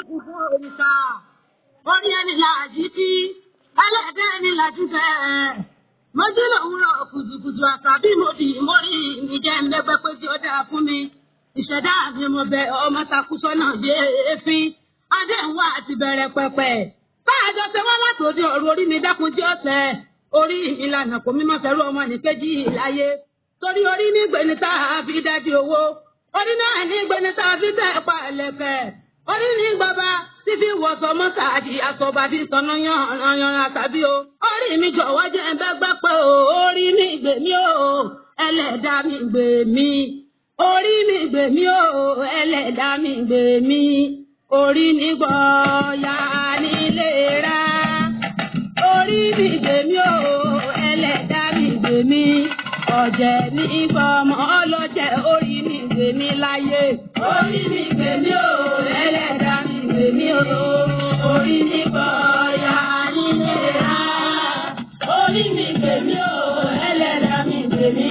Funfun òrìṣà. Orí ẹni làjí kí, ẹlẹ́dẹ̀ ẹni làjú bẹ́ẹ̀. Mo jí lòwúrọ̀ kùtùkùtù àṣà bí mo dì mórí mi jẹ́ ńlẹ́gbẹ́ pé tí ó dáa fún mi. Ìṣẹ̀dá mi mo bẹ ọmọ takú sọ́nà bí èéfín. Adé ń wá àti bẹ̀rẹ̀ pẹ̀pẹ̀. Báàjọ ṣe wá látòdì ọ̀rọ̀ orí mi dákun tí ó tẹ̀. Orí ìlànà kò mímọ́ fẹ́rú ọmọ nìkejì láyé. Torí orí nígbè ní tá a fi dájú owó. Orí náà nígbè ní tá a fi tẹ̀ pa ẹlẹ́fẹ̀. Orí ní bàbá tí fi wọ̀sọ̀ mọ́sáàdì àsọ̀bà fi sọ̀nà yanran tàbí o. Orí mi jọ̀wọ́ jẹ́ ń bẹ́ gbẹ́ pé o. Orí mi gbè mí o. Ẹlẹ́dàá mi gbè mí. Orí mi gbè mí o. Ẹlẹ́dàá mi gbè mí. Orí mi gbọ̀ọ́yà nílé rà. Orí mi gbè mí o. Ẹlẹ́dàá mi gbè mí. Ọ̀jẹ̀ ní gbọmọ ọlọ́jẹ̀ orí mi gbè mí láyé. Orí mi gbè mí o. Ẹlẹ́dàá mi gbè mí o. Orí mi gbọ̀ọ́yà nílé rà. Orí mi gbè mí o. Ẹlẹ́dàá mi gbè mí.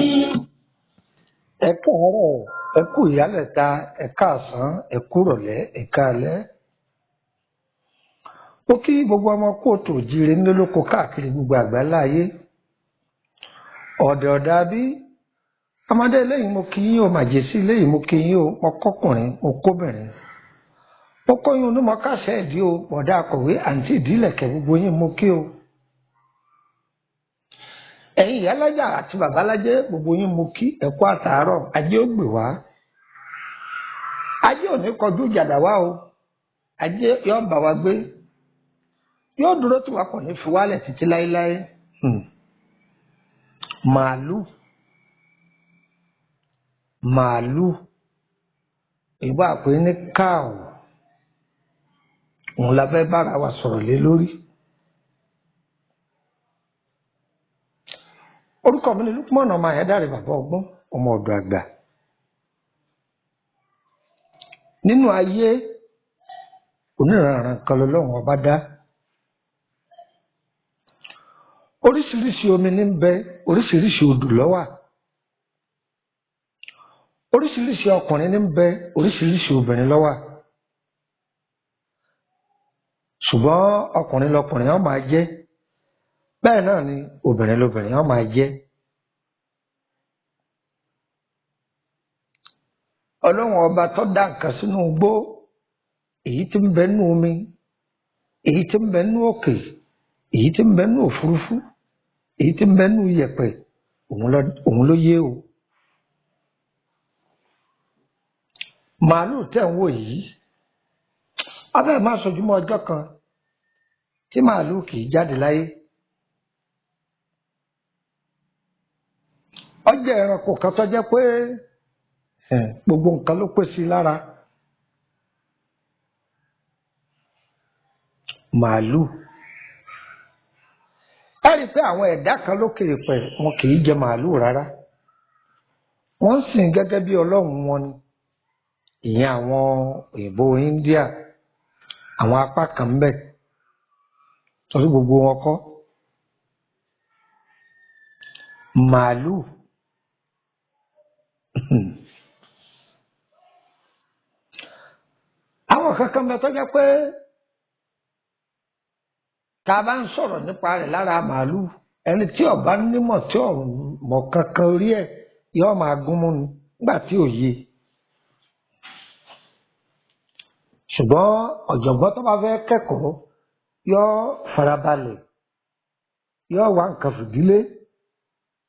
Ẹ káàárọ̀, ẹ kú ìyálẹ̀ta, ẹ káàsán, ẹ kúrọ̀lẹ́, ẹ káalẹ́. Ó kí gbogbo ọmọ kóòtù òjíire nílé lóko káàkiri gbogbo àgbáńlá ayé. Ọ̀dẹ̀ ọ̀dà bí ọmọdé lẹ́yìn mo kí yín o, màjèsí lẹ́yìn mo kí yín o, mo kọ́kùnrin, mo kóbìnrin. Mo kóyún inú, mo káṣẹ́ ìdí o, bọ̀dá akọ̀wé àǹtí ìdílẹ̀kẹ̀ gbogbo yín mo kí o. Ẹ̀yin ìyálájà àti babalájẹ́ gbogbo yín mo kí, ẹ kú àtàárọ̀, ajé ó gbè wá. Ajé ò ní kọjú ìjàdá wá o, ajé yóò bá wa gbé, yóò dúró tí wa kò ní fi wálẹ̀ títí láéláé. Màálù, màálù, ìbá pè ní cow, òun la fẹ́ bára wa sọ̀rọ̀ lé lórí. Orúkọ mi ni Lukman ọmọ Ayádáre bàbá ọgbọ́n ọmọ ọ̀dọ̀ àgbà. Nínú ayé oníranran kan lọ́lọ́run ọba dá. Oríṣiríṣi omi ní ń bẹ, oríṣiríṣi odò ló wà. Oríṣiríṣi ọkùnrin ní ń bẹ, oríṣiríṣi obìnrin ló wà. Ṣùgbọ́n ọkùnrin lọkùnrin ó máa jẹ́. Bẹ́ẹ̀ náà ni obìnrin lobìnrin ó máa jẹ́. Ọlọ́run ọba tó dá nǹkan sínú igbó, èyí tí ń bẹ nínú omi, èyí tí ń bẹ nínú òkè, èyí tí ń bẹ nínú òfurufú, èyí tí ń bẹ nínú iyẹ̀pẹ̀, òun ló yé o. Màálù tẹ̀ ń wò yìí, abẹ́ máa sojúmọ́ ọjọ́ kan tí màálù kì í jáde láyé. Ó jẹ́ ẹranko kan tó jẹ́ pé gbogbo nǹkan ló pè sí lára. Màálù. Ẹ rí i pé àwọn ẹ̀dá kan lókè pẹ̀ wọn kì í jẹ màálù rárá. Wọ́n ń sìn gẹ́gẹ́ bí ọlọ́run wọn ni. Ìyẹn àwọn òyìnbó India, àwọn apá kan ń bẹ. Torí gbogbo wọn kọ́. Màálù. Àwọn kankan bẹ tó jẹ́ pé tá a bá ń sọ̀rọ̀ nípa rẹ̀ lára màálù, ẹni tí ó bá nímọ̀ tí ò mọ̀ kankan orí ẹ̀ yóò máa gún mú ni nígbà tí ò yé. Ṣùgbọ́n ọ̀jọ̀gbọ́n tó bá fẹ́ kẹ́kọ̀ọ́ yóò farabalẹ̀, yóò wá nǹkan fìdílé,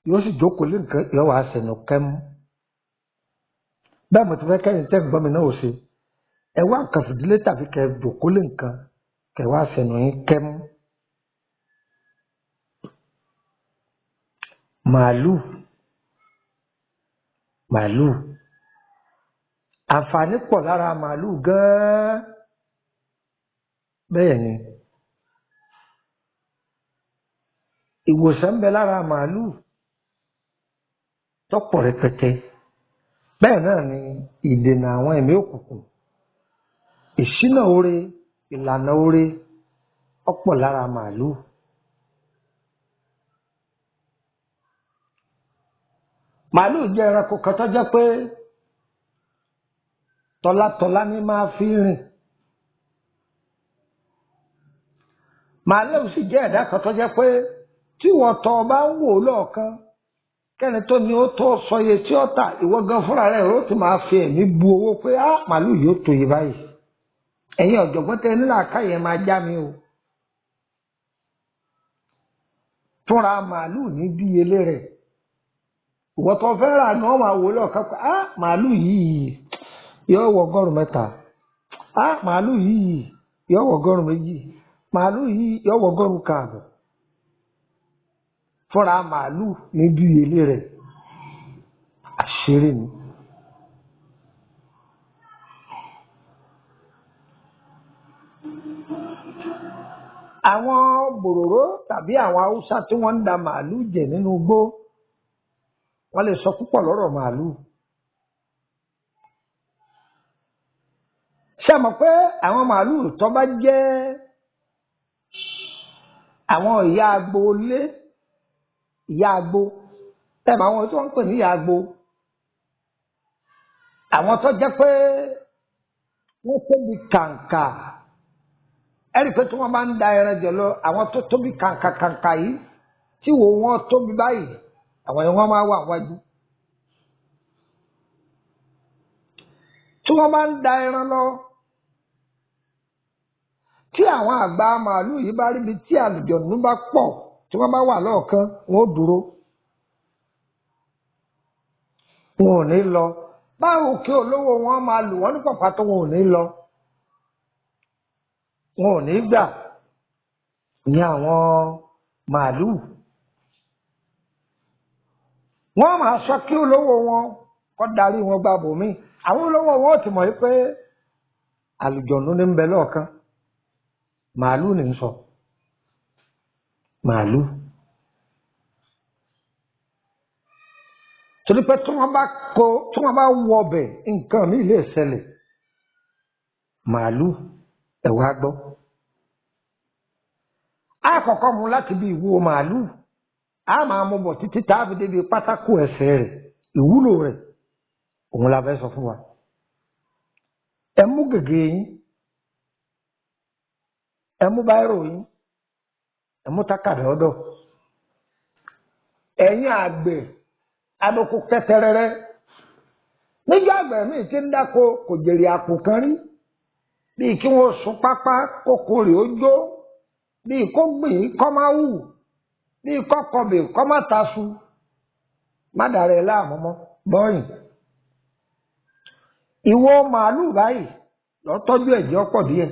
yóò sì jókòó lé nǹkan, yóò wá sẹ̀nù kẹ́mú. Bẹ́ẹ̀ mo ti fẹ́ kẹ́yìn tẹ́ ń gbọ́ mi náà ò ṣe. Ẹ wá nǹkan fìdílé tàbí kẹ́ jókòó lé nǹkan, kẹ́ wá sẹ̀nù yín kẹ́mú. Màálù, màálù. Àǹfààní pọ̀ lára màálù gan-an. Bẹ́ẹ̀ ni. Ìwòsàn ń bẹ lára màálù tó pọ̀ rẹpẹtẹ. Bẹ́ẹ̀ náà ni ìdènà àwọn ẹ̀mí òkùnkùn, ìṣínà oore, ìlànà oore ó pọ̀ lára màálù. Màálù jẹ́ ẹranko kan tó jẹ́ pé tọ́látọ́lá ní máa fi rìn. Màálù sì jẹ́ ẹ̀dá kan tó jẹ́ pé tí wọ́n tọ́ bá ń wò lọ́ọ̀kan, kẹ́ni tó ní ó tó sọ iye tí ó tà, ìwọ gan fúnra rẹ̀ ó ti máa fi ẹ̀mí bu owó pé á màálù yóò tó yìí báyìí. Ẹ̀yin ọ̀jọ̀gbọ́n tẹ nílà káyẹ̀ máa já mi o. Fúnra màálù ní díyelé rẹ̀. Ìwọ tó fẹ́ rà ni wọ́n máa wò lọ́ọ̀kan pé á màálù yìí yóò wọ 300,000, á màálù yìí yóò wọ 200,000, màálù yìí yóò wọ 1,500. Fúnra màálù ní díyelé rẹ̀. Àṣírí ni. Àwọn bòròró tàbí àwọn Haúsá tí wọ́n ń da màálù jẹ nínú igbó, wọ́n lè sọ púpọ̀ lọ́rọ̀ màálù. Ṣé ẹ mọ̀ pé àwọn màálù tó bá jẹ́ àwọn ìyá agbo lé, ìyá agbo, ẹ mọ̀ àwọn tí wọ́n ń pè ní ìyá agbo, àwọn tó jẹ́ pé wọ́n tóbi kàǹkà, ẹ rí i pé tí wọ́n bá ń da ẹran jẹ lọ, àwọn tó tóbi kàǹkà kàǹkà yìí tí wo wọ́n tóbi báyìí, àwọn yẹn wọ́n máa wà wájú. Tí wọ́n bá ń da ẹran lọ, tí àwọn àgbà màálù yìí bá ríbi tí àlùjọ̀nú bá pọ̀, tí wọ́n bá wà lọ́ọ̀kan, wọ́n ó dúró. Wọn ò ní lọ. Báwo kí olówó wọn máa lù wọ́n ní pàpà tó, wọn ò ní lọ. Wọn ò ní gbà ní àwọn màálù. Wọ́n máa sọ kí olówó wọn kó darí wọn gba bòmí. Àwọn olówó wọn ò ti mọ̀ pé àlùjọ̀nú ní ń bẹ lọ́ọ̀kan. Màálù ní ń sọ. Màálù. Torí pé tí wọ́n bá kó, tí wọ́n bá wọ ọbẹ̀, nǹkan mi lè ṣẹlẹ̀. Màálù ẹ̀ wá gbọ́. A kọ́kọ́ mú láti bí ìwo màálù. A máa mú bọ̀ títí tá a fi débi pátákó ẹsẹ̀ rẹ̀, ìwúlò rẹ̀. Òun la fẹ́ sọ fún wa. Ẹ mú gègé yín, ẹ mú báírò yín, ẹ mú tákàdá ọ̀dọ̀. Ẹ̀yin àgbẹ̀ adoko kẹtẹrẹrẹ. Níjọ́ àgbẹ̀ míì ti ń dáko kò jèrè àpò kan rí. Bíi kí wọ́n sun pápá kókó rè ó jó, bíi kó gbìn kọ́ máa wù, bíi kó kọbè kọ́ má tasu. Má dàrẹ́ láàmú mọ́ bọ́yìn. Ìwọ màálù báyìí lọ tọ́jú ẹ̀jẹ̀ ọ̀pọ̀ díẹ̀.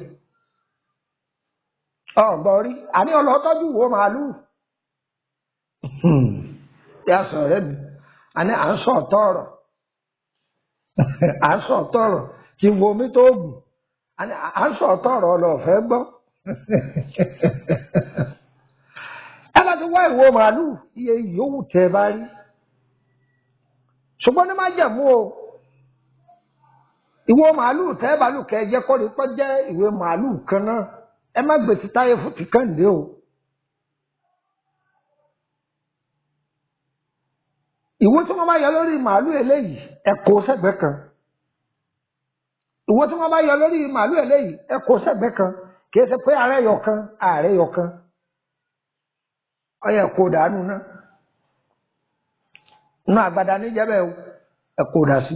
Ọ̀gbọ́n rí, àní ọlọ́tọ́jú ìwọ màálù. Yà sọ ọ̀rẹ́ mi, àní à ń sọ ọ̀tọ̀ ọ̀rọ̀. À ń sọ ọ̀tọ̀ ọ̀rọ̀ tí wo mi tó gùn. Àní à ń sọ ọ̀tọ̀ ọ̀rọ̀ ọlọ́ọ̀fẹ́ gbọ́. Ẹ bá ti wá ìwọ màálù, iye yòówù tẹ bá rí. Ṣùgbọ́n ní májẹ̀mú o. Ìwọ màálù tẹ́ bàálù kẹ́ jẹ́ kọ́ ni kọ́ jẹ́ ìwé màálù kan náà. Ẹ má gbèsè táyé fún ti kànde o. Ìwé tí wọ́n bá yọ lórí màálù eléyìí, ẹ kó sẹ́gbẹ̀ẹ́ kan. Ìwé tí wọ́n bá yọ lórí màálù eléyìí, ẹ kó sẹ́gbẹ̀ẹ́ kan. Kì í ṣe pé ààrẹ yọ kan, ààrẹ yọ kan. Ó yẹ kó dànù náà. Inú àgbàdá níjẹ́ bẹ́ẹ̀ o, ẹ kó dà sí.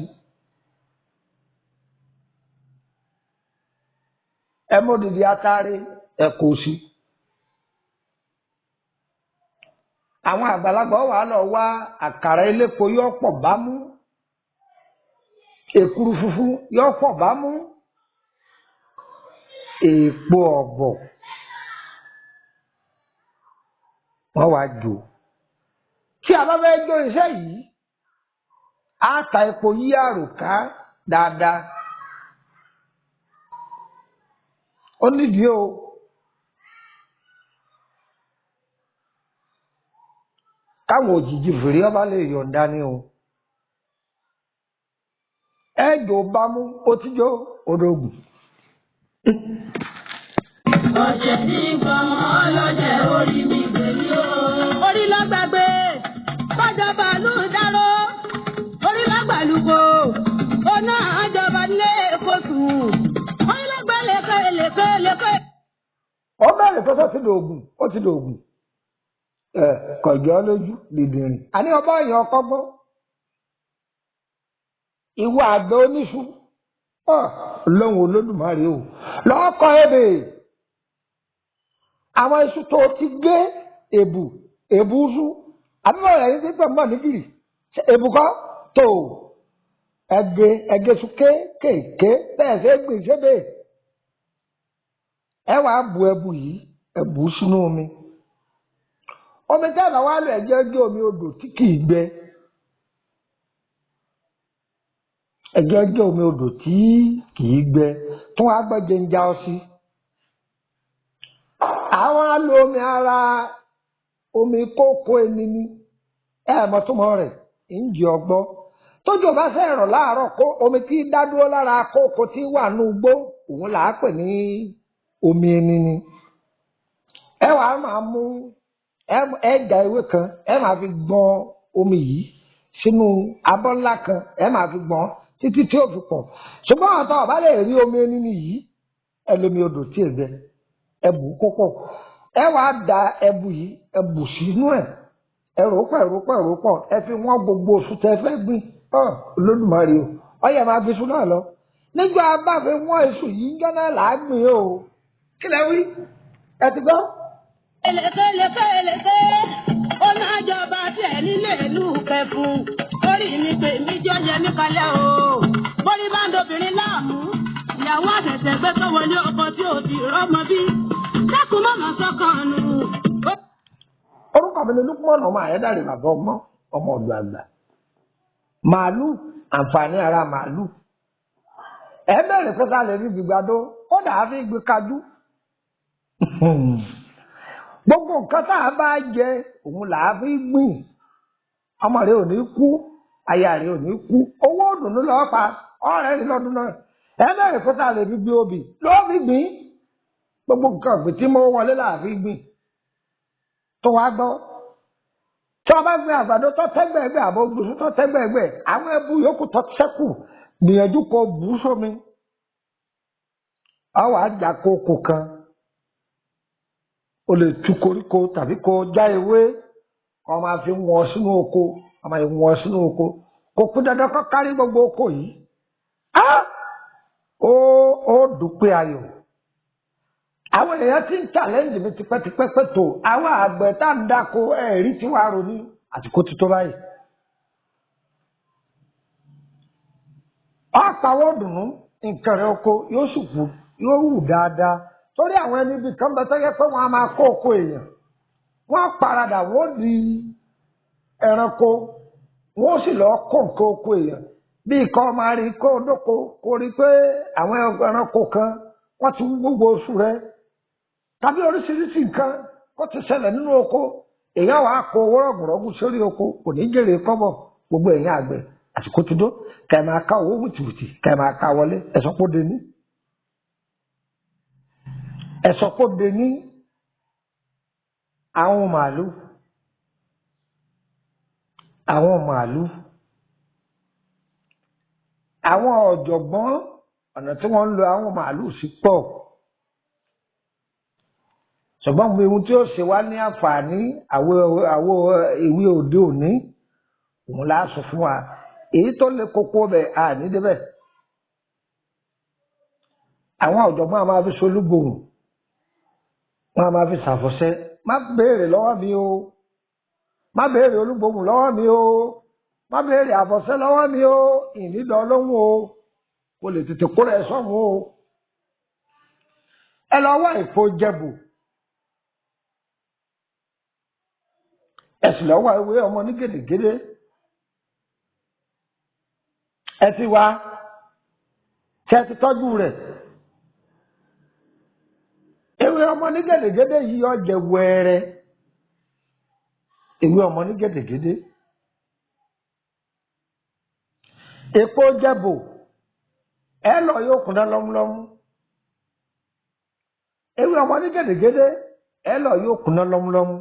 Ẹ mú dìde atare, ẹ kó sí. Àwọn àgbàlagbà wà lọ wá àkàrà elépo yóò pọ̀ bámú, èkuru funfun yóò pọ̀ bámú, èèpo ọ̀bọ̀ wọ́n wá jò. Tí a bá fẹ́ jó iṣẹ́ yìí, á ta epo yí àròká dáadáa. Ó nídìí o. Káwọn òjijì fèrè ọba lè yọ̀ǹda ni o. Ẹ jò bámú, ó ti jó odògùn. Ọ̀jẹ̀ ní gbọmọ ọlọ́jẹ̀ orí mi gbèmí o. Orí ló gbàgbé, kọjá bàálù dáró. Orí ló gbàlúkọ, ọ̀nà àjọba nílé èkó sùn. Orí ló gbé lékè lékè lékè. Ó bẹ̀rẹ̀. bẹ̀rẹ̀ pé ó ti dògùn, ó ti dògùn. Ẹ kọjọ́ lójú dìdìrìn. Àní ọba èèyàn kọ́gbọ́n. Ìwọ àgbẹ̀ oníṣu. Ọlọ́run Olódùmarè o. Lọ́kọ̀ ebè. Àwọn iṣu tó ti gé èbù èbù iṣu. Àbí báwo lẹ́yìn tí pẹ̀ mọ́ nígìrì? Èbù kọ́ tó ẹgẹ ẹgẹ iṣu kéékèèké bẹ́ẹ̀ ṣe gbìn sébè. Ẹ wàá bu ẹbu yìí, ẹbù sínú omi. Omi tẹ́ ẹ̀ bá wá lò ẹ̀jẹ̀ jẹ́ omi odò tí kìí gbẹ. Ẹ̀jẹ̀ jẹ́ omi odò tí kìí gbẹ. Tún wá gbọ́ jẹnja ọsí. Àwọn á lo omi ara omi kókó ẹni ní. Ẹ mọ̀ tó mọ̀ rẹ̀ ń jẹ ọgbọ́. Tójò bá fẹ́ rọ̀ láàárọ̀ kó omi tí dádúró lára kókó tí wà nù gbó òun là á pè ní omi ẹni ni. Ẹ wàá máa mú ẹ da ewé kan, ẹ máa fi gbọn omi yìí sínú abọ́ ńlá kan, ẹ máa fi gbọn títí tí ó fi pọ̀. Ṣùgbọ́n àtọ̀ ọ̀bá lè rí omi ẹni ni yìí, ẹ lómi odò tí ẹ gbẹ, ẹ bù kókó. Ẹ wàá da ẹbù yìí, ẹ bù sínú ẹ, ẹ rò pọ̀, ẹ rò pọ̀, ẹ rò pọ̀, ẹ fi wọ́n gbogbo oṣù tẹ fẹ́ gbìn. Olódùmarè o, ọyẹ máa fi iṣu náà lọ. Nígbà bá fi wọ́n iṣu yìí ń jọ́ náà là á gbìn o. Kí lẹ wí? Ẹ ti gbọ́? Èlèké, ó náà jọba tiẹ̀ nílé ìlú Kẹfun. Orí mi pè mí jọ yẹ mí kalẹ̀ o. Bórí bá ń dobìnrin láàmú. Ìyàwó àṣẹ̀ṣẹ̀ gbé tó wọlé ọkọ tí ò ti rọ́mọ bí. Dákun mọ̀mọ́ sọ́kàn nù. Orúkọ mi ni Lukman ọmọ Ayédáre, bàbá ọmọ ọmọ ọ̀dọ̀ àgbà. Màálù, àǹfààní ara màálù. Ẹ bẹ̀rẹ̀ pé ká lè rí gbígbàdó, kódà á fi gbé kájú. Gbogbo nǹkan tá a bá jẹ òun là á fi gbìn. Ọmọ rẹ ò ní kú, aya rẹ ò ní kú, owó òdùnnú lọ́ọ́ pa ọ̀rẹ́ rẹ lọ́dún náà. Ẹ bẹ̀rẹ̀ pé ká lè fi gbé obì lọ́ọ́ fi gbìn. Gbogbo nǹkan ọ̀gbìn tí mo wọlé là á fi gbìn. Tó wá gbọ́, tí wọ́n bá gbin àgbàdo tó tẹ́gbẹ̀ẹ́gbẹ̀ àbọ̀ gbùsù tó tẹ́gbẹ̀ẹ́gbẹ̀, àwọn ẹbú yòókù tó ṣẹ́kù gbìyànjú kó bù ú sómi. Ọwọ́ àjà kókò kan, o lè tu koríko tàbí kó já ewé, kó máa fi wọ́n sínú oko, kó máa fi wọ́n sínú oko. Kò kú dandan kó kárí gbogbo oko yìí. Ó dúpẹ́ ayọ̀. Àwọn èèyàn ti ń challenge mi tipẹ́tipẹ́ pé tó àwọn àgbẹ̀ tá ń dáko ẹ̀rí tí wàá ronú àsìkò ti tó báyìí. Ọ̀pàwọ̀ dùnú nǹkan rẹ̀ oko yóò sì kú, yóò wù dáadáa. Torí àwọn ẹni ibi kan bẹ tẹ́lẹ̀ pé wọ́n á máa kó oko èèyàn. Wọ́n paradà wọ́n di ẹranko, wọ́n sì lọ kó nǹkan oko èèyàn. Bí ikọ̀ máa rí kó dóko, kó rí pé àwọn ẹranko kan wọ́n ti wú gbogbo oṣù rẹ̀. Tàbí oríṣiríṣi nǹkan kó ti ṣẹlẹ̀ nínú oko. Èèyàn wàá kó owó rọ̀gùrọ̀gù sórí oko, kò ní jèrè kọ́bọ̀. Gbogbo èèyàn àgbẹ̀ àsìkò ti dó, kẹ́ máa ká owó wìtìwìtì, kẹ́ máa ká wọlé, ẹ̀sọ́ kó de ní. Ẹ̀sọ́ kó de ní àwọn màálù. Àwọn màálù. Àwọn ọ̀jọ̀gbọ́n ọ̀nà tí wọ́n ń lo àwọn màálù sí pọ̀. Ṣùgbọ́n ohun tí ó ṣe wá ní àǹfààní àwọn ìwé òde òní òun la sọ fún wa. Èyí tó le koko bẹ̀ àní débẹ̀. Àwọn ọ̀jọ̀gbọ́n a máa fi solúgbòhùn, wọ́n a máa fi ṣàfọ̀ṣẹ. Má béèrè lọ́wọ́ mi o, má béèrè olúgbòhùn lọ́wọ́ mi o, má béèrè àfọ̀ṣẹ lọ́wọ́ mi o, ìnídọ̀ lóhùn o, kò lè tètè kó rẹ̀ sọ́hùn o. Ẹ lọ wá èpo jẹ̀bù. Ẹ sì lọ wá ewé ọmọ ní gèdègèdè. Ẹ ti wá, tí ẹ ti tọ́jú rẹ̀. Ewé ọmọ ní gèdègèdè yìí ó jẹ wẹ́rẹ́. Ewé ọmọ ní gèdègèdè. Èpo jẹ̀bù, ẹ lọ yóò kúnná lọ́múlọ́mú. Ewé ọmọ ní gèdègèdè, ẹ lọ yóò kúnná lọ́múlọ́mú.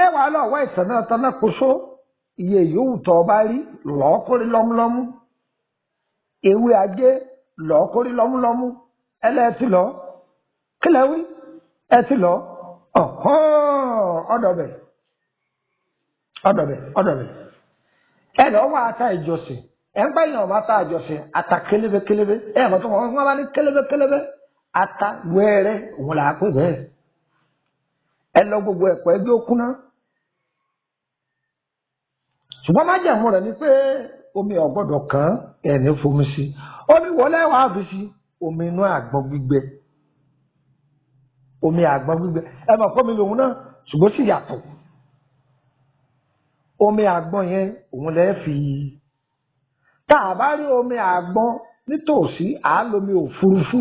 Ẹ wàá lọ wá ìtànà tànà kóso, iye yòówù tó o bá rí lọ́ọ́ kórí lọ́múlọ́mú. Ewé ajé lọ́ọ́ kórí lọ́múlọ́mú. Ẹlẹ́ẹ̀tì lọ. Kí lẹ wí? Ẹ ti lọ ọ̀dọ̀bẹ̀ ọ̀dọ̀bẹ̀ ọ̀dọ̀bẹ̀. Ẹ lọ wá ata ìjọsìn. Ẹ ń báyìí ọmọ ata ìjọsìn, ata kélébé kélébé. Ẹ mọ̀ tó wọn bá ní kélébé kélébé, ata wẹ́rẹ́ òun là á pè bẹ́ẹ̀. Ẹ lọ gbogbo ẹ̀pọ̀ ẹgbẹ́ òkúná. Ṣùgbọ́n májẹ̀mú rẹ̀ ni pé omi ò gbọ́dọ̀ kàn ẹ̀ ní fomi sí. Omi wọlé wàá fi sí omi inú àgbọn gbígbẹ. Omi àgbọn gbígbẹ ẹ mọ̀ fún mi lòun náà, ṣùgbọ́n sì yàtọ̀. Omi àgbọn yẹn òun lẹ́ fi. Tá a bá rí omi àgbọn nítòsí, à á lomi òfurufú.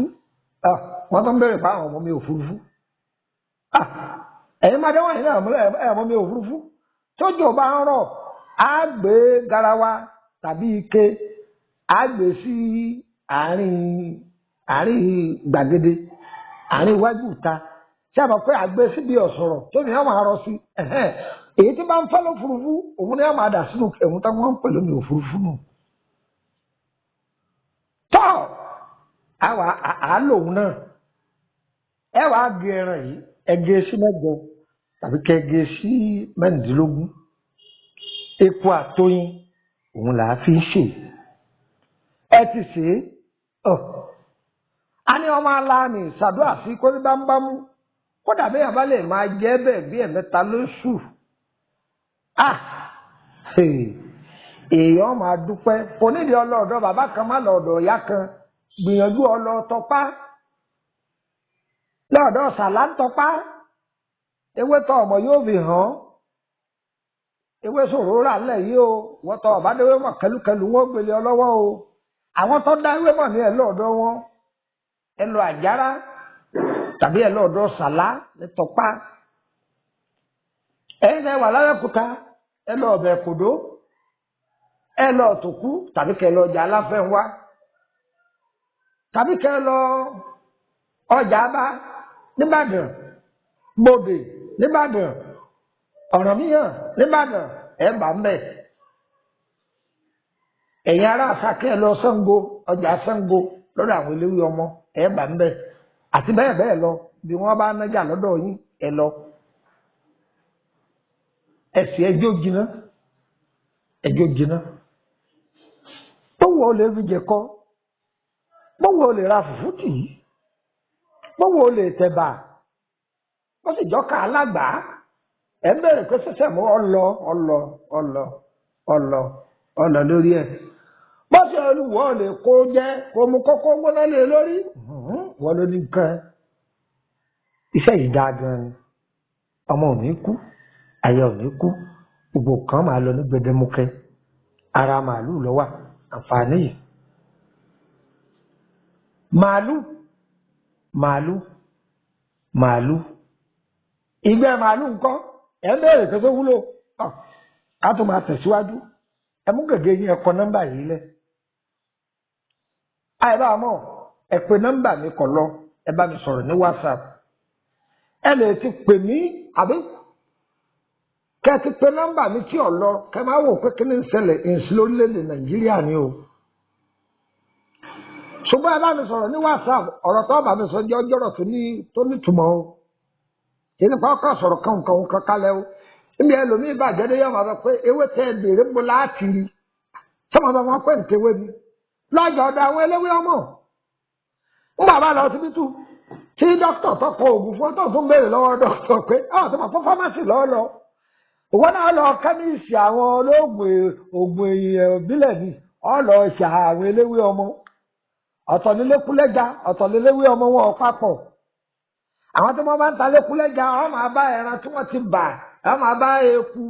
Wọ́n tó ń bẹ̀rẹ̀ pa àwọn omi òfurufú. Ẹ̀yin máa dẹ́wọ̀n yìí náà ẹ̀ mọ́ omi òfurufú. Tójò bá ń rọ̀, á gbé garawa tàbí ike, á gbé sí àárín gbàgede, àárín iwájú ìta. Ṣé àmọ́ pé àgbé síbi ọ̀sọ̀rọ̀ tómi á máa rọ sí? Èyí tí bá ń fẹ́ lófurufú, òun ni á máa dà sínú ẹ̀hún táwọn ń pè lómi òfurufú nù. Tọ́ àwa àá lòun náà. Ẹ wàá gé ẹran yìí, ẹ gé sí 8 tàbí kẹ gé sí 16. Epo àtoyin òun là á fi ń ṣe. Ẹ ti sè é. A ní ọmọ aláàánì ṣàdúrà sí kórí bámúbámú. Kódà bí yàrá lè máa jẹ́ bẹ́ẹ̀ bí ẹ̀mẹ́ta lóṣù. Èèyàn máa dúpẹ́. Kò nídìí ọlọ́ọ̀dọ́ bàbá kan má lọ́ọ̀dọ̀ ìyá kan. Gbìyànjú ọlọ́ọ̀tọ́pá. Lọ́ọ̀dọ̀ sàlá ń tọpá. Ewé tọ ọmọ yóò fi hàn. Ewé sòrò rà ńlẹ̀ yìí o. Wọ́n tọ ọ̀bádéwé mọ̀ kẹlúkẹlú wọn gbélé ọlọ́wọ́ o. Àwọn tó dá ewé mọ̀ ní ẹ̀ lọ́ọ̀dọ̀ wọn. Ẹ lọ àjàrà tàbí ẹ lọ́ọ̀dọ̀ sàlá ní tọpá. Ẹ̀yin náà wà lábẹ́kúta, ẹ lọ ọbẹ̀ kòdó, ẹ lọ tòkú tàbí kẹ lọ ọjà aláfẹ́nwá, tàbí kẹ lọ ọjà bá nìbàdàn, gbòdè nìbàdàn, Ọ̀rànmíyàn nìbàdàn, ẹ bá ń bẹ̀. Ẹ̀yin ará Àṣàkẹ́ ẹ lọ Ṣàngó, ọjà Ṣàngó lọ́dọ̀ àwọn eléwé ọmọ, ẹ bá ń bẹ̀. Àti bẹ́ẹ̀ bẹ́ẹ̀ lọ, bí wọ́n bá nájà lọ́dọ̀ yín, ẹ lọ. Ẹsẹ̀ ẹjọ́ jiná, ẹjọ́ jiná. Báwo o lè fi jẹ̀kọ? Báwo o lè ra fùfú tì í? Báwo o lè tẹ̀bà? Ó sì jọ́ka alágbàá. Ẹ ń bẹ̀rẹ̀ pé sẹ́sẹ̀ mú ọlọ ọlọ ọlọ ọlọ ọlọ lórí ẹ̀. Bó ṣe olùwọ́ lè kó jẹ́ kó mu kókó gbóná lé lórí. Wọ́n ló ní nǹkan. Iṣẹ́ yìí dáa gan ni. Ọmọ ò ní kú, àyà ò ní kú, gbogbo kan máa lọ ní gbẹdẹmukẹ. Ara màálù ló wà, àǹfààní yìí. Màálù, màálù, màálù. Ìgbẹ́ màálù ńkọ́, ẹ ń bẹ̀rẹ̀ pé tó wúlò. Ká tó máa tẹ̀síwájú. Ẹ mú gègé yín, ẹ kọ nọ́mbà yìí lẹ̀. Àìbá mọ̀, ẹ pè nọ́mbà mi kọ̀ lọ, ẹ bá mi sọ̀rọ̀ ní WhatsApp. Ẹ lè ti pè mí àbí kẹ ti pe nọ́mbà mi tí ò lọ, kẹ máa wò pé kí ni ń ṣẹlẹ̀ ìǹsí lórílẹ̀‐èdè Nàìjíríà ni o. Ṣùgbọ́n ẹ bá mi sọ̀rọ̀ ní WhatsApp, ọ̀rọ̀ tó bá mi sọ jẹ́ ọjọ́rọ̀ tó nítumọ̀ o. Kì í nípa ọkọ̀ sọ̀rọ̀ kankan kalẹ̀ o. Níbi ẹlòmíì bàjẹ́ dé yọ̀ máa sọ pé ewé tẹ ẹ bèrè ń bo láti rí. Sọ́mọ bá wọn pẹ́ ń tewé ni. Lọ́jọ́ ọ̀dọ̀ àwọn eléwé ọmọ. Ń bàbá lọ síbítù. Tí dókítà tó kọ oògùn fún ọ tó tún béèrè lọ́wọ́ dókítà pé ọ̀ tó máa fún fámásì lọ́ọ́ lọ. Òwò náà lọ kẹ́míìsì àwọn olóògùn ògùn ìbílẹ̀ ni ọ lọ ṣe àwọn eléwé ọmọ. Ọ̀tọ̀ ní lékúlẹ́ja, ọ̀tọ̀ ní léwé ọmọ wọn papọ̀. Àwọn tí wọ́n bá ń ta lékúlẹ́ja, wọ́n máa bá ẹran tí wọ́n ti bà, wọ́n máa bá eku,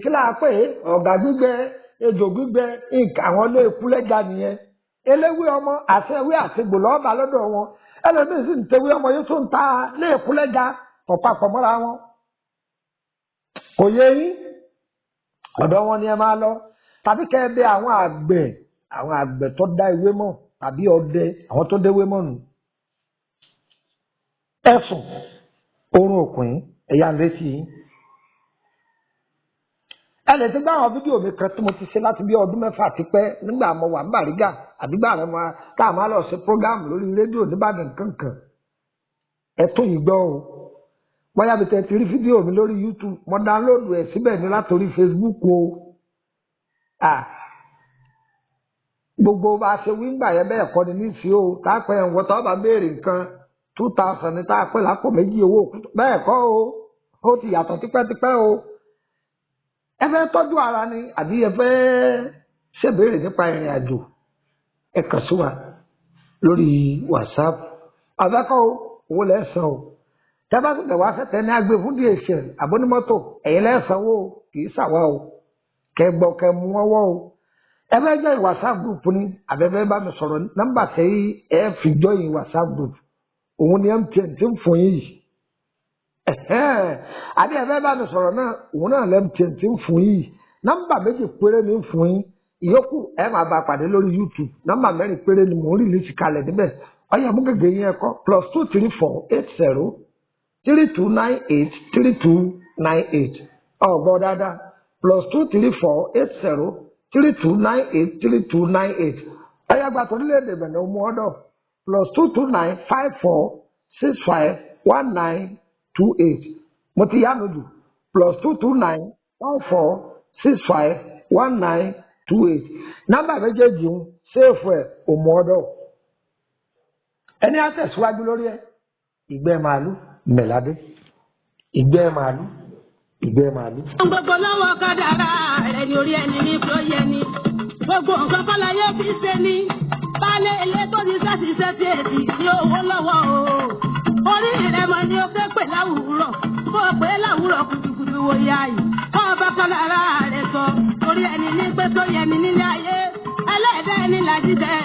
kílà pé ọ̀gà gbígbẹ, ejò gbígbẹ, nǹkan àwọn lékúlẹ́ja nìyẹn. Eléwé ọmọ àti ewé àtegbò lọ́ọ́ bá lọ́dọ̀ wọn. Ẹlòmíì sì ń tewé ọmọ yóò tún ta lékúlẹ́ja ọ̀pápọ̀ mọ́ra wọn. Kò yé yín, ọ̀dọ̀ wọn ni ẹ máa lọ. Tàbí kẹ́ ẹ bẹ̀ àwọn àgbẹ̀, àwọn àgbẹ̀ tó dá ewé mọ̀ tàbí ọdẹ, àwọn tó déwé mọ̀ nù. Ẹ̀sùn oorun òkùn ẹ̀yà ń retí yín. Ẹ lè ti gbọ́ àwọn fídíò mi kan tí mo ti ṣe láti bí ọdún 6 ti pẹ́ nígbà mo wà ní Bàrígà àbígbà rẹ̀ mo tá a máa lọ ṣe prógámù lórí rédíò nìbàdàn kankan. Ẹ tó yìí gbọ́ o. Bóyá bí tẹ ti rí fídíò mi lórí YouTube, mo dáńlódù ẹ̀ síbẹ̀ ní látòrí Facebook o. Gbogbo bá a ṣe wíńgbà yẹn bẹ́ẹ̀ kọ́ ni nísìí o. Tá a pẹ́ ẹ̀ ń wọ́n tó bá béèrè nǹkan 2000 ní tá a pẹ́ lápò méjì owó bẹ́ẹ̀ kọ́ o. Ó ti yàtọ̀ tipẹ́tipẹ́ o. Ẹ fẹ́ tọ́jú ara ni àbí ẹ fẹ́ ṣèbéèrè nípa ìrìn àjò, ẹ kàn sí wa lórí WhatsApp. Àfẹ́kọ́ owó lẹ́sàn o. Tẹ́ bá tẹ̀tẹ̀ wá fẹ́tẹ̀ ní agbe fún DHL àbónímọ́tò, ẹ̀yin lẹ́sàn o, kì í ṣàwa o. Kẹ gbọ́ kẹ mú ọwọ́ o. Ẹ fẹ́ join WhatsApp group ni àbẹ́fẹ́ bá mi sọ̀rọ̀, nọ́mbà tẹ́ ẹ fi join WhatsApp group òun ni MTN ti ń fún yín yìí. Àbí ẹ fẹ́ bá mi sọ̀rọ̀ náà, òun náà lẹ́ MTN ti ń fún yín yìí. Nọ́mbà méjì péré ni ń fún yín, ìyókù ẹ máa bá pàdé lórí YouTube. Nọ́mbà mẹ́rin péré ni mò ń rìlíìsì kalẹ̀ níbẹ̀. Ọyẹ mú gègé yín ẹ̀kọ́ +234 80 3298 3298. Ọ̀gbọ́n dáadáa, +234 80 3298 3298. Ọyẹ gba torílẹ̀-èdè Bẹ̀nẹ̀ mú ọ̀dọ̀ +229 54 65 19 28. Mo ti yánu jù, +229 14 65 19 28. Nọ́mbà méjèèjì ń ṣéèfù ẹ̀ òmù ọ̀dọ̀. Ẹni á tẹ̀síwájú lórí ẹ̀. Ìgbẹ́ màálù mẹ̀ládé, ìgbẹ́ màálù, ìgbẹ́ màálù. Gbogbo lọ́wọ́ kádàrá rẹ̀ ni orí ẹni ní kó yẹ ni. Gbogbo nǹkan kọ́ láyé fi ṣe ni. Baálé ilé tó ti ṣàṣìṣe tí èsì ní owó lọ́wọ́ o. Orí rẹ̀ mọ ni ó fẹ́ pè láwùrọ̀. Kó o pè láwùrọ̀ kùtùkùtù wò yá yìí. Kó o bá kádàrá rẹ̀ sọ. Orí ẹni ní pé tó yẹ ni nílé ayé. Ẹlẹ́dàá ẹni làjíṣẹ́.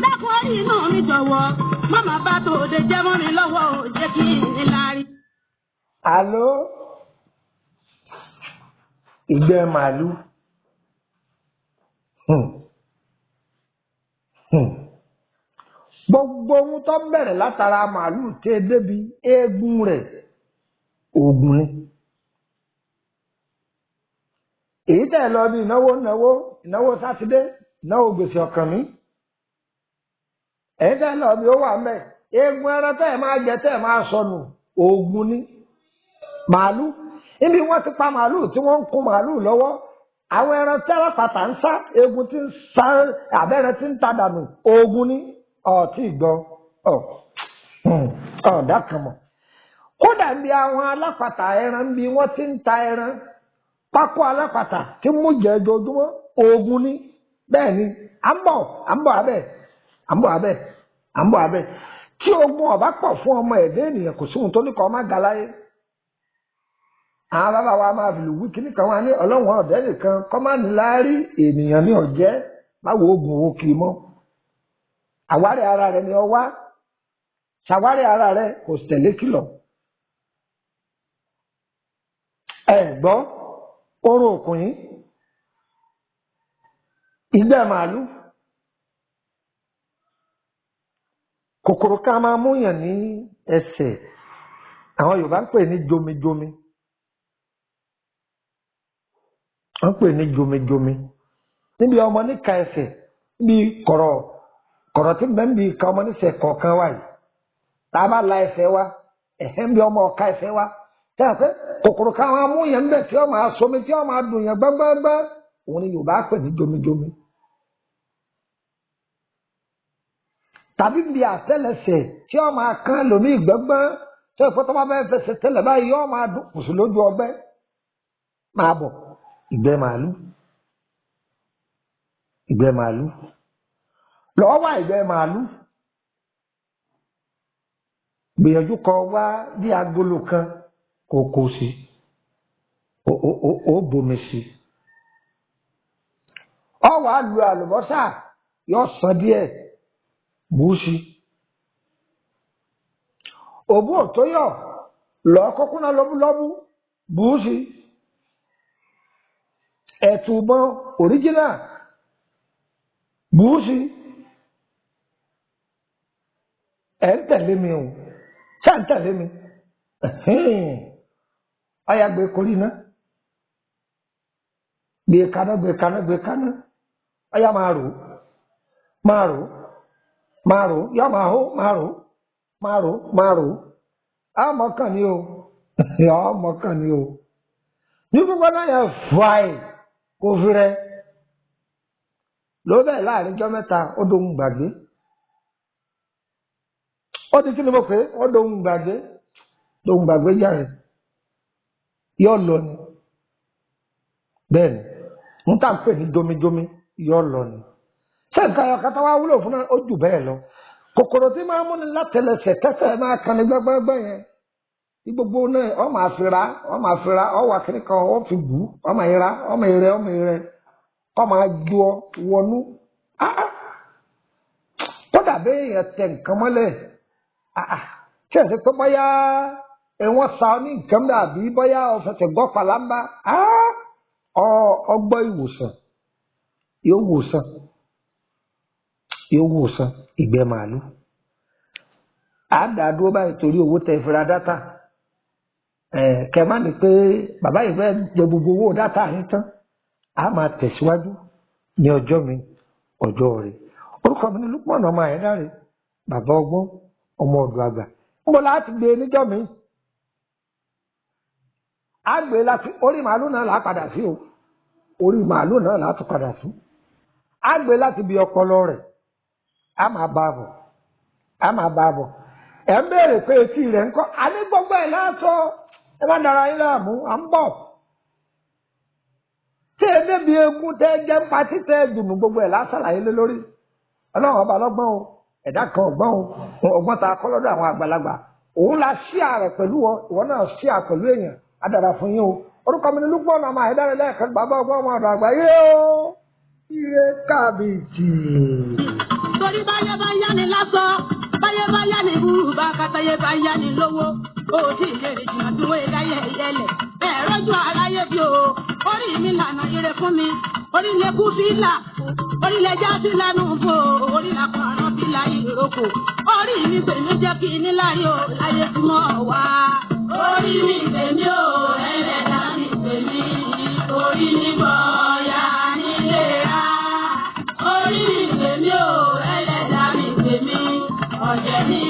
Dákun orí inú mi jọ̀wọ́. Màmá bá tòde jẹ́ mọ́ mi lọ́wọ́ ò jẹ́ kí n lárí. Àló ìgbẹ́ màálù. Gbogbo ohun tó bẹ̀rẹ̀ látara màálù tẹ́ débi eegun rẹ̀ oògùn ni. Èyí tẹ̀ lọ bí ìnáwó náwó ìnáwó sátidé ìnáwó gbèsè ọkàn mi. Èyí tẹ̀ lọ bí ó wà mẹ́ eegun ẹran tẹ̀ máa jẹ tẹ̀ máa sọnù oògùn ni. Màálù níbi wọ́n ti pa màálù tí wọ́n ń kun màálù lọ́wọ́, àwọn ẹran tí alápàtà ń sá eegun tí ń sá abẹ́rẹ́ tí ń ta dànù oògùn ni. Ọtí gbọ́ ọ̀dà kan mọ̀. Kódà bí àwọn alápàtà ẹran bí wọ́n ti ń ta ẹran pákó alápàtà tí mú jẹ ojoojúmọ́ oògùn ni. Bẹ́ẹ̀ ni à ń bọ̀ à ń bọ̀ abẹ́ à ń bọ̀ abẹ́ à ń bọ̀ abẹ́. Tí ogun ọ̀bá pọ̀ fún ọmọ ẹ̀dẹ́ ènìyàn kò sóhun tó ní kọ́ má ga láyé. Àwọn bàbá wa máa fi lù wí kíní kan wá ní ọlọ́run ọ̀dẹ́ nìkan kọ́ má ní láárí ènìyàn ní ọ̀jẹ́ má wo oògùn owó kiri mọ́. Àwárí ara rẹ ni ọ wá, ṣàwárí ara rẹ kò tẹ̀lé kìlọ̀. Ẹ gbọ́ orun òkun yìí, ìgbẹ́ màálù, kòkòrò ká máa múyàn ní ẹsẹ̀, àwọn Yorùbá ń pè ní jomijomi. Wọ́n pè ní jomijomi níbi ọmọ níka ẹsẹ̀, níbi kọ̀rọ̀ kọ̀rọ̀ tí bẹ́ẹ̀ ń bi ìka ọmọ níṣẹ̀ kọ̀ọ̀kan wa yìí. Tá a bá la ẹsẹ̀ wa, ẹ̀hẹ́ ń bi ọmọ ọ̀ka ẹsẹ̀ wa, tẹ́ ẹ pé kòkòrò ká máa mú yẹn ń bẹ̀ tí ó máa somi tí ó máa dùn yẹn gbẹ́ngbẹ́ngbẹ́, òun ni Yorùbá pè ní jomijomi. Tàbí bí àtẹ́lẹsẹ̀ tí ó máa kán lómi gbẹ́ngbẹ́n, tí ó tó bá fẹ́ fẹsẹ̀ tẹ́lẹ̀ báyìí yóò máa dùn kùsù lójú ọgbẹ́. Máa bọ̀ ìgbẹ́ màálù, ìgbẹ́ màálù lọ́wọ́ wá, ìgbẹ́ màálù gbìyànjú kọ wá bí agolo kan kò kò sí, ó bomi sí, ọ wàá lu àlùbọ́sà yóò sàn díẹ̀ bù ú sí, òbú òtóyọ̀ lọ́ọ́ kókúná lọ́búlọ́bú bù ú sí, ẹ̀tùbọ̀n òríjínà bù ú sí. Ẹ̀ ń tẹ̀lé mi o, ṣé ń tẹ̀lé mi? Ọ̀yà gbé korí ná, gbé kaná gbé kaná gbé kaná, ọ̀yà máa rò máa rò máa rò, yọ máa hó máa rò máa rò máa rò. Àmọ́ kàn ní o, àmọ́ kàn ní o. Ní gbígbóná yẹn fàì kò fi rẹ. Ló bẹ́ẹ̀ láàrin ijọ́ mẹ́ta ó dohun gbàgbé. Ó di kí ni mo pè é? Ó dohun gbàgbé. Dohun gbàgbé jàre. Yóò lọ ni. Bẹ́ẹ̀ ni, n tá n pè ní jomijomi yóò lọ ni. Ṣé nǹkan ayọ̀ kata wá wúlò fún náà ó jù bẹ́ẹ̀ lọ. Kòkòrò tí máa ń múni látẹlẹsẹ̀ tẹ́sẹ̀ máa kan ní gbẹ́gbẹ́gbẹ́ yẹn. Tí gbogbo náà ọ máa fi ra, ọ máa fi ra, ọ wà kíní kan, ọ fi bù ú, ọ máa ra, ọ máa rẹ, ọ máa rẹ, ọ máa ju ọ wọnú. Kódà bẹ́ẹ̀ yẹn tẹ nǹkan mọ́lẹ̀. Ṣé ẹ̀ ṣe pé bóyá wọ́n sa ọ ní nǹkan bẹ́ẹ̀ àbí bóyá ọ fẹsẹ̀ gbọ́ pàlámbá? Ọgbọ́ ìwòsàn yóò wòsàn, yóò wòsàn ìgbẹ́ màálù. À ń dà dúró báyìí torí owó tẹ ìfura dátà. Kẹ má ní pé bàbá yìí fẹ́ jẹ gbogbo owó dátà yín tán. A máa tẹ̀síwájú ní ọjọ́ mi, ọjọ́ rẹ̀. Orúkọ mi ni Lukman ọmọ Àyẹ́dáre, bàbá ọgbọ́n, ọmọ ọ̀dọ̀ àgbà. Ń bọ̀ láti gbé níjọ́ mi. A gbé láti orí màálù náà là á padà sí o. Orí màálù náà là á tún padà sí. A gbé láti bí ọpọlọ rẹ̀. A máa bá a bọ̀. A máa bá a bọ̀. Ẹ̀ ń béèrè pé etí rẹ̀ ń kọ́. A ní gbogbo ẹ̀ lásọ. Ẹ má dara yín láàmú, à ń bọ̀. Tí ẹ débi egun tẹ́ jẹ́ ń patí tẹ́ dùnú gbogbo ẹ̀ lásàlàyé lé lórí. Ọlọ́run ọba lọ́gbọ́n o, ẹ̀dá kan ọgbọ́n o, ọgbọ́n ta kọ́ lọ́dọ̀ àwọn àgbàlagbà. Òun la ṣíà rẹ̀ pẹ̀lú ọ, ìwọ náà ṣíà pẹ̀lú èèyàn. Á dára fún yín o. Orúkọ mi ni Lukman ọmọ Àyẹ́dáre lẹ́ẹ̀kan, bàbá ọgbọ́n ọmọ ọ̀dọ̀ àgbà yé o. Ire kábíyèsí. Torí báyé bá yá ni lásán, báyé bá yá ni búrúbá, kátàyé bá yá ni lówó. Ó sì lè rìn jìnnà tí wọ́n láyé ẹ̀yẹlẹ̀. Ẹ rọ́jú aráyé bí o, orí mi lànà ire fún mi. Orí lè kú fílà, orí lè já sí lánú fò, orí là kọ̀ọ̀rọ̀ fílà ìrókò. Orí mi pèmí jẹ́ kí ní láyé o, láyé tí mo wà. Orí mi pèmí o, ẹlẹ́dàá mi pèmí. Orí mi bọ̀ọ̀yà nílé ra. Orí mi pèmí o, ẹlẹ́dàá mi pèmí. Ọ̀jẹ̀ mi.